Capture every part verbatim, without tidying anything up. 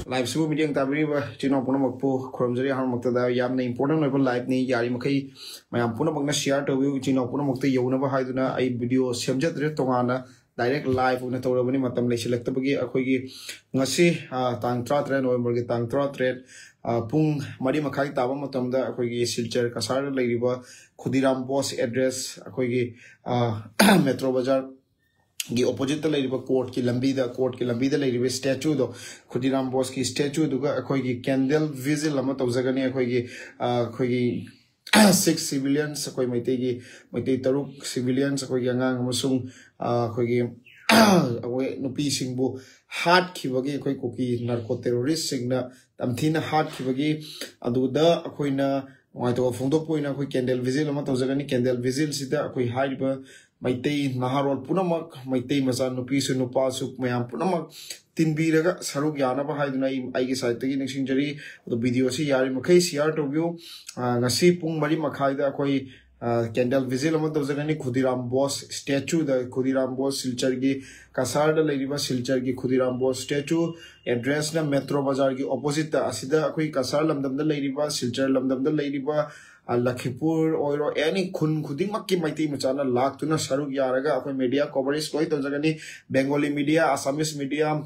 Live ꯁꯤꯕꯨ ꯃꯤꯠꯌꯦꯡ ꯇꯥꯕꯤꯔꯤꯕ ꯏꯆꯤꯟ ꯏꯅꯥꯎ ꯄꯨꯝꯅꯃꯛꯄꯨ ꯈꯨꯔꯨꯝꯖꯔꯤ꯫ ꯑꯍꯥꯟꯕꯃꯛꯇꯗ ꯌꯥꯝꯅ important ꯑꯣꯏꯕ live ꯅꯤ, ꯌꯥꯔꯤꯃꯈꯩ ꯃꯌꯥꯝ ꯄꯨꯝꯅꯃꯛꯅ share ꯇꯧꯕꯤꯌꯨ꯫ ꯏꯆꯤꯟ ꯏꯅꯥꯎ ꯄꯨꯝꯅꯃꯛꯇ ꯌꯧꯅꯕ ꯍꯥꯏꯗꯨꯅ ꯑꯩ video ꯁꯦꯝꯖꯗ꯭ꯔꯦ, ꯇꯣꯉꯥꯟꯅ direct live ꯑꯣꯏꯅ ꯇꯧꯔꯕꯅꯤ꯫ ꯃꯇꯝ ꯂꯩꯁꯤꯜꯂꯛꯇꯕꯒꯤ ꯑꯩꯈꯣꯏꯒꯤ ꯉꯁꯤ, ꯑ, ꯇꯥꯡ ꯇꯔꯥꯇꯔꯦꯠ, November ꯒꯤ ꯇꯥꯡ ꯇꯔꯥꯇꯔꯦꯠ, ꯑ, ꯄꯨꯡ ꯃꯔꯤ ꯃꯈꯥꯏ ꯇꯥꯕ ꯃꯇꯝꯗ ꯑꯩꯈꯣꯏꯒꯤ ꯁꯤꯜꯆꯔ ꯀꯁꯥꯔꯗ ꯂꯩꯔꯤꯕ ꯈꯨꯗꯤꯔꯥꯝ ꯕꯣꯁ address, ꯑꯩꯈꯣꯏꯒꯤ, ꯑ, ꯃꯦꯇ꯭ꯔꯣ ꯕꯖꯥꯔ ꯒꯤ opposite ꯇ ꯂꯩꯔꯤꯕ court ꯀꯤ ꯂꯝꯕꯤꯗ, court ꯀꯤ ꯂꯝꯕꯤꯗ ꯂꯩꯔꯤꯕ statue ꯗꯣ, ꯈꯨꯗꯤꯔꯥꯝ ꯕꯣꯁꯀꯤ statue ꯗꯨꯒ ꯑꯩꯈꯣꯏꯒꯤ candle vigil ꯑꯃ ꯇꯧꯖꯒꯅꯤ꯫ ꯑꯩꯈꯣꯏꯒꯤ, ꯑ, ꯑꯩꯈꯣꯏꯒꯤ six civilians, ꯑꯩꯈꯣꯏ ꯃꯩꯇꯩꯒꯤ, ꯃꯩꯇꯩ ꯇꯔꯨꯛ civilians, ꯑꯩꯈꯣꯏꯒꯤ ꯑꯉꯥꯡ ꯑꯃꯁꯨꯡ, ꯑ, ꯑꯩꯈꯣꯏꯒꯤ, ꯑꯩꯈꯣꯏ ꯅꯨꯄꯤꯁꯤꯡꯕꯨ ꯍꯥꯠꯈꯤꯕꯒꯤ, ꯑꯩꯈꯣꯏ ꯀꯨꯀꯤ narco terrorist ꯁꯤꯡꯅ ꯌꯥꯝ ꯊꯤꯅ ꯍꯥꯠꯈꯤꯕꯒꯤ, ꯑꯗꯨꯗ ꯑꯩꯈꯣꯏꯅ ꯅꯨꯡꯉꯥꯏꯇꯕ ꯐꯣꯡꯗꯣꯛꯄ ꯑꯣꯏꯅ ꯑꯩꯈꯣꯏ candle vigil ꯑꯃ ꯇꯧꯖꯒꯅꯤ꯫ Candle vigil ꯁꯤꯗ ꯑꯩꯈꯣꯏ ꯍꯥꯏꯔꯤꯕ ꯃꯩꯇꯩ ꯅꯍꯥꯔꯣꯜ ꯄꯨꯝꯅꯃꯛ, ꯃꯩꯇꯩ ꯃꯆꯥ ꯅꯨꯄꯤꯁꯨ ꯅꯨꯄꯥꯁꯨ ꯃꯌꯥꯝ ꯄꯨꯝꯅꯃꯛ ꯇꯤꯟꯕꯤꯔꯒ ꯁꯔꯨꯛ ꯌꯥꯅꯕ ꯍꯥꯏꯗꯨꯅ ꯑꯩ, ꯑꯩꯒꯤ side ꯇꯒꯤ ꯅꯤꯡꯁꯤꯡꯖꯔꯤ꯫ ꯑꯗꯣ video ꯁꯤ ꯌꯥꯔꯤꯃꯈꯩ share ꯇꯧꯕꯤꯌꯨ꯫ ꯑ, ꯉꯁꯤ ꯄꯨꯡ ꯃꯔꯤ ꯃꯈꯥꯏꯗ ꯑꯩꯈꯣꯏ, ꯑ, candle vigil ꯑꯃ ꯇꯧꯖꯒꯅꯤ ꯈꯨꯗꯤꯔꯥꯝ ꯕꯣꯁ statue ꯗ꯫ ꯈꯨꯗꯤꯔꯥꯝ ꯕꯣꯁ ꯁꯤꯜꯆꯔꯒꯤ ꯀꯁꯥꯔꯗ ꯂꯩꯔꯤꯕ ꯁꯤꯜꯆꯔꯒꯤ ꯈꯨꯗꯤꯔꯥꯝ ꯕꯣꯁ statue, address ꯅ ꯃꯦꯇ꯭ꯔꯣ ꯕꯖꯥꯔꯒꯤ opposite ꯇ꯫ ꯑꯁꯤꯗ ꯑꯩꯈꯣꯏ ꯀꯁꯥꯔ ꯂꯝꯗꯝꯗ ꯂꯩꯔꯤꯕ, ꯁꯤꯜꯆꯔ ꯂꯝꯗꯝꯗ ꯂꯩꯔꯤꯕ, ꯑ, ꯂꯈꯤꯄꯨꯔ ꯑꯣꯏꯔꯣ, any ꯈꯨꯟ ꯈꯨꯗꯤꯡꯃꯛꯀꯤ ꯃꯩꯇꯩ ꯃꯆꯥꯅ ꯂꯥꯛꯇꯨꯅ ꯁꯔꯨꯛ ꯌꯥꯔꯒ ꯑꯩꯈꯣꯏ media coverage ꯂꯣꯏ ꯇꯧꯖꯒꯅꯤ꯫ Bengali media, Assamese media,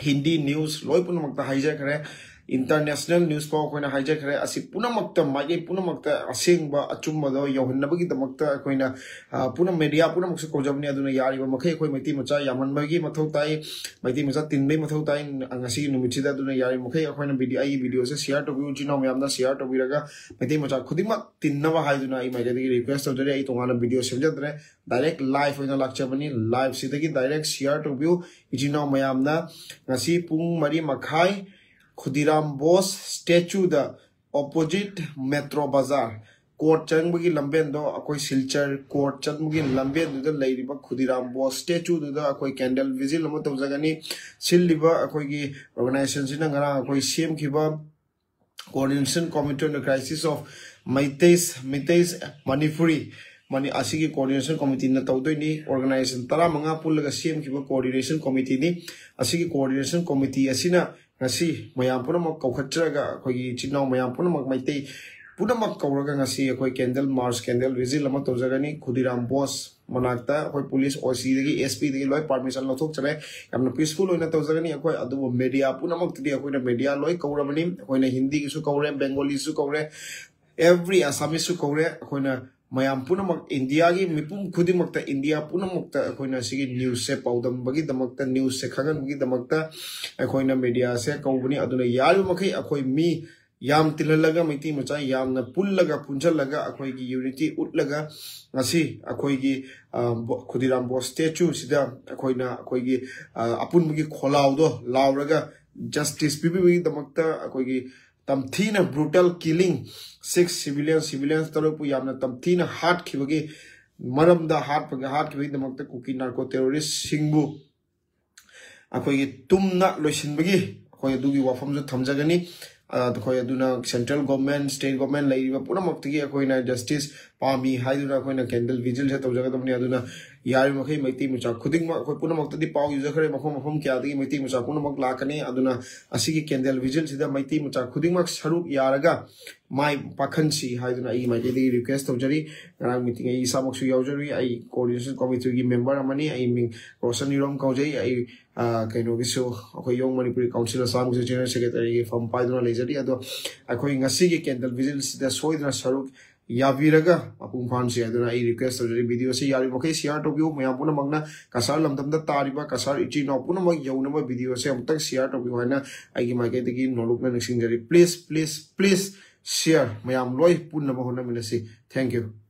Hindi news ꯂꯣꯏ ꯄꯨꯝꯅꯃꯛꯇ ꯍꯥꯏꯖꯈ꯭ꯔꯦ꯫ International news ꯐꯥꯎ ꯑꯩꯈꯣꯏꯅ ꯍꯥꯏꯖꯈ꯭ꯔꯦ꯫ ꯑꯁꯤ ꯄꯨꯝꯅꯃꯛꯇ, ꯃꯥꯏꯀꯩ ꯄꯨꯝꯅꯃꯛꯇ ꯑꯁꯦꯡꯕ ꯑꯆꯨꯝꯕꯗꯣ ꯌꯧꯍꯟꯅꯕꯒꯤꯗꯃꯛꯇ ꯑꯩꯈꯣꯏꯅ, ꯑ, ꯄꯨꯝꯅꯃꯛ, media ꯄꯨꯝꯅꯃꯛꯁꯨ ꯀꯧꯖꯕꯅꯤ꯫ ꯑꯗꯨꯅ ꯌꯥꯔꯤꯕ ꯃꯈꯩ ꯑꯩꯈꯣꯏ ꯃꯩꯇꯩ ꯃꯆꯥ ꯌꯥꯝꯍꯟꯕꯒꯤ ꯃꯊꯧ ꯇꯥꯏ, ꯃꯩꯇꯩ ꯃꯆꯥ ꯇꯤꯟꯕꯒꯤ ꯃꯊꯧ ꯇꯥꯏ ꯉꯁꯤꯒꯤ ꯅꯨꯃꯤꯠꯁꯤꯗ꯫ ꯑꯗꯨꯅ ꯌꯥꯔꯤꯕ ꯃꯈꯩ ꯑꯩꯈꯣꯏꯅ video, ꯑꯩꯒꯤ video ꯁꯦ share ꯇꯧꯕꯤꯌꯨ꯫ ꯏꯆꯤꯟ ꯏꯅꯥꯎ ꯃꯌꯥꯝꯅ share ꯇꯧꯕꯤꯔꯒ ꯃꯩꯇꯩ ꯃꯆꯥ ꯈꯨꯗꯤꯡꯃꯛ ꯇꯤꯟꯅꯕ ꯍꯥꯏꯗꯨꯅ ꯑꯩ ꯃꯥꯏꯀꯩꯗꯒꯤ request ꯇꯧꯖꯔꯤ꯫ ꯑꯩ ꯇꯣꯉꯥꯟꯅ video ꯁꯦꯝꯖꯗ꯭ꯔꯦ, direct live ꯑꯣꯏꯅ ꯂꯥꯛꯆꯕꯅꯤ꯫ Live ꯁꯤꯗꯒꯤ direct share ꯇꯧꯕꯤꯌꯨ꯫ ꯏꯆꯤꯟ ꯏꯅꯥꯎ ꯃꯌꯥꯝꯅ ꯉꯁꯤ ꯄꯨꯡ ꯃꯔꯤ ꯃꯈꯥꯏ ꯈꯨꯗꯤꯔꯥꯝ ꯕꯣꯁ statue ꯗ, opposite ꯃꯦꯇ꯭ꯔꯣ ꯕꯖꯥꯔ, court ꯆꯪꯕꯒꯤ ꯂꯝꯕꯦꯟꯗꯣ, ꯑꯩꯈꯣꯏ ꯁꯤꯜꯆꯔ court ꯆꯪꯕꯒꯤ ꯂꯝꯕꯦꯟꯗꯨꯗ ꯂꯩꯔꯤꯕ ꯈꯨꯗꯤꯔꯥꯝ ꯕꯣꯁ statue ꯗꯨꯗ ꯑꯩꯈꯣꯏ candle vigil ꯑꯃ ꯇꯧꯖꯒꯅꯤ꯫ ꯁꯤꯜꯂꯤꯕ ꯑꯩꯈꯣꯏꯒꯤ organization ꯁꯤꯅ ꯉꯔꯥꯡ ꯑꯩꯈꯣꯏ ꯁꯦꯝꯈꯤꯕ Coordination Committee on the Crisis of Meiteis, Meiteis Manipuri, ꯃꯅꯤ-, ꯑꯁꯤꯒꯤ coordination committee ꯅ ꯇꯧꯗꯣꯏꯅꯤ꯫ Organization ꯇꯔꯥꯃꯉꯥ ꯄꯨꯜꯂꯒ ꯁꯦꯝꯈꯤꯕ coordination committee ꯅꯤ꯫ ꯑꯁꯤꯒꯤ coordination committee ꯑꯁꯤꯅ ꯉꯁꯤ ꯃꯌꯥꯝ ꯄꯨꯝꯅꯃꯛ ꯀꯧꯈꯠꯆꯔꯒ, ꯑꯩꯈꯣꯏꯒꯤ ꯏꯆꯤꯟ ꯏꯅꯥꯎ ꯃꯌꯥꯝ ꯄꯨꯝꯅꯃꯛ, ꯃꯩꯇꯩ ꯄꯨꯝꯅꯃꯛ ꯀꯧꯔꯒ ꯉꯁꯤ ꯑꯩꯈꯣꯏ candle march, candle vigil ꯑꯃ ꯇꯧꯖꯒꯅꯤ꯫ ꯈꯨꯗꯤꯔꯥꯝ ꯕꯣꯁ ꯃꯅꯥꯛꯇ ꯑꯩꯈꯣꯏ ꯄꯨꯂꯤꯁ OC ꯗꯒꯤ, SP ꯗꯒꯤ ꯂꯣꯏ permission ꯂꯧꯊꯣꯛꯆꯔꯦ꯫ ꯌꯥꯝꯅ peaceful ꯑꯣꯏꯅ ꯇꯧꯖꯒꯅꯤ ꯑꯩꯈꯣꯏ꯫ ꯑꯗꯨꯕꯨ media ꯄꯨꯝꯅꯃꯛꯇꯗꯤ ꯑꯩꯈꯣꯏꯅ media ꯂꯣꯏ ꯀꯧꯔꯕꯅꯤ꯫ ꯑꯩꯈꯣꯏꯅ ꯍꯤꯟꯗꯤꯒꯤꯁꯨ ꯀꯧꯔꯦ, ꯕꯦꯡꯒꯣꯂꯤꯁꯨ ꯀꯧꯔꯦ, every Assamese ꯁꯨ ꯀꯧꯔꯦ꯫ ꯑꯩꯈꯣꯏꯅ ꯃꯌꯥꯝ ꯄꯨꯝꯅꯃꯛ, ꯏꯟꯗꯤꯌꯥꯒꯤ ꯃꯤꯄꯨꯝ ꯈꯨꯗꯤꯡꯃꯛꯇ, ꯏꯟꯗꯤꯌꯥ ꯄꯨꯝꯅꯃꯛꯇ ꯑꯩꯈꯣꯏꯅ ꯁꯤꯒꯤ news ꯁꯦ ꯄꯥꯎꯗꯝꯕꯒꯤꯗꯃꯛꯇ, news ꯁꯦ ꯈꯪꯍꯟꯕꯒꯤꯗꯃꯛꯇ ꯑꯩꯈꯣꯏꯅ media ꯁꯦ ꯀꯧꯕꯅꯤ꯫ ꯑꯗꯨꯅ ꯌꯥꯔꯤꯕ ꯃꯈꯩ ꯑꯩꯈꯣꯏ ꯃꯤ ꯌꯥꯝ ꯇꯤꯜꯍꯜꯂꯒ, ꯃꯩꯇꯩ ꯃꯆꯥ ꯌꯥꯝꯅ ꯄꯨꯜꯂꯒ, ꯄꯨꯟꯁꯤꯜꯂꯒ, ꯑꯩꯈꯣꯏꯒꯤ unity ꯎꯠꯂꯒ ꯉꯁꯤ ꯑꯩꯈꯣꯏꯒꯤ, ꯑ, ꯕꯣ-, ꯈꯨꯗꯤꯔꯥꯝ ꯕꯣꯁ statue ꯁꯤꯗ ꯑꯩꯈꯣꯏꯅ ꯑꯩꯈꯣꯏꯒꯤ, ꯑ, ꯑꯄꯨꯟꯕꯒꯤ ꯈꯣꯜꯂꯥꯎꯗꯣ ꯂꯥꯎꯔꯒ justice ꯄꯤꯕꯤꯕꯒꯤꯗꯃꯛꯇ, ꯑꯩꯈꯣꯏꯒꯤ ꯇꯝꯊꯤꯅ brutal killing, six civilian, civilians ꯇꯔꯨꯛꯄꯨ ꯌꯥꯝꯅ ꯇꯝꯊꯤꯅ ꯍꯥꯠꯈꯤꯕꯒꯤ ꯃꯔꯝꯗ, ꯍꯥꯠꯄꯒꯤ, ꯍꯥꯠꯈꯤꯕꯒꯤꯗꯃꯛꯇ ꯀꯨꯀꯤ narco terrorist ꯁꯤꯡꯕꯨ ꯑꯩꯈꯣꯏꯒꯤ ꯇꯨꯝꯅ ꯂꯣꯏꯁꯤꯟꯕꯒꯤ ꯑꯩꯈꯣꯏ ꯑꯗꯨꯒꯤ ꯋꯥꯐꯝꯁꯨ ꯊꯝꯖꯒꯅꯤ꯫ ꯑ, ꯑꯩꯈꯣꯏ ꯑꯗꯨꯅ central government, state government ꯂꯩꯔꯤꯕ ꯄꯨꯝꯅꯃꯛꯇꯒꯤ ꯑꯩꯈꯣꯏꯅ justice ꯄꯥꯝꯃꯤ ꯍꯥꯏꯗꯨꯅ ꯑꯩꯈꯣꯏꯅ candle vigil ꯁꯦ ꯇꯧꯖꯒꯗꯕꯅꯤ꯫ ꯑꯗꯨꯅ ꯌꯥꯔꯤꯕ ꯃꯈꯩ ꯃꯩꯇꯩ ꯃꯆꯥ ꯈꯨꯗꯤꯡꯃꯛ, ꯑꯩꯈꯣꯏ ꯄꯨꯝꯅꯃꯛꯇꯗꯤ ꯄꯥꯎ ꯌꯧꯖꯈ꯭ꯔꯦ, ꯃꯐꯝ ꯃꯐꯝ ꯀꯌꯥꯗꯒꯤ ꯃꯩꯇꯩ ꯃꯆꯥ ꯄꯨꯝꯅꯃꯛ ꯂꯥꯛꯀꯅꯤ꯫ ꯑꯗꯨꯅ ꯑꯁꯤꯒꯤ candle vigil ꯁꯤꯗ ꯃꯩꯇꯩ ꯃꯆꯥ ꯈꯨꯗꯤꯡꯃꯛ ꯁꯔꯨꯛ ꯌꯥꯔꯒ ꯃꯥꯏ ꯄꯥꯛꯍꯟꯁꯤ ꯍꯥꯏꯗꯨꯅ ꯑꯩꯒꯤ ꯃꯥꯏꯀꯩꯗꯒꯤ request ꯇꯧꯖꯔꯤ꯫ ꯉꯔꯥꯡ meeting ꯑꯩ ꯏꯁꯥꯃꯛꯁꯨ ꯌꯥꯎꯖꯔꯨꯏ꯫ ꯑꯩ coordination committee ꯒꯤ member ꯑꯃꯅꯤ꯫ ꯑꯩ ꯃꯤꯡ ꯔꯣꯁꯟ ꯏꯔꯣꯝ ꯀꯧꯖꯩ꯫ ꯑꯩ, ꯑ, ꯀꯩꯅꯣꯒꯤꯁꯨ, ꯑꯩꯈꯣꯏ Young Manipuri Council Assam ꯒꯤꯁꯨ general secretary ꯒꯤ ꯐꯝ ꯄꯥꯏꯗꯨꯅ ꯂꯩꯖꯔꯤ꯫ ꯑꯗꯣ ꯑꯩꯈꯣꯏ ꯉꯁꯤꯒꯤ candle vigil ꯁꯤꯗ ꯁꯣꯏꯗꯅ ꯁꯔꯨꯛ ꯌꯥꯕꯤꯔꯒ ꯃꯄꯨꯡ ꯐꯥꯍꯟꯁꯤ ꯍꯥꯏꯗꯨꯅ ꯑꯩ request ꯇꯧꯖꯔꯤ꯫ Video ꯁꯤ ꯌꯥꯔꯤꯕ ꯃꯈꯩ share ꯇꯧꯕꯤꯌꯨ꯫ ꯃꯌꯥꯝ ꯄꯨꯝꯅꯃꯛꯅ ꯀꯁꯥꯔ ꯂꯝꯗꯝꯗ ꯇꯥꯔꯤꯕ ꯀꯁꯥꯔ ꯏꯆꯤꯟ ꯏꯅꯥꯎ ꯄꯨꯝꯅꯃꯛ ꯌꯧꯅꯕ video ꯁꯦ ꯑꯃꯨꯛꯇꯪ share ꯇꯧꯕꯤꯌꯨ ꯍꯥꯏꯅ ꯑꯩꯒꯤ ꯃꯥꯏꯀꯩꯗꯒꯤ ꯅꯣꯂꯨꯛꯅ ꯅꯤꯡꯁꯤꯡꯖꯔꯤ꯫ Please, please, please share꯫ ꯃꯌꯥꯝ ꯂꯣꯏ ꯄꯨꯟꯅꯕ ꯍꯣꯠꯅꯃꯤꯟꯅꯁꯤ꯫ Thank you꯫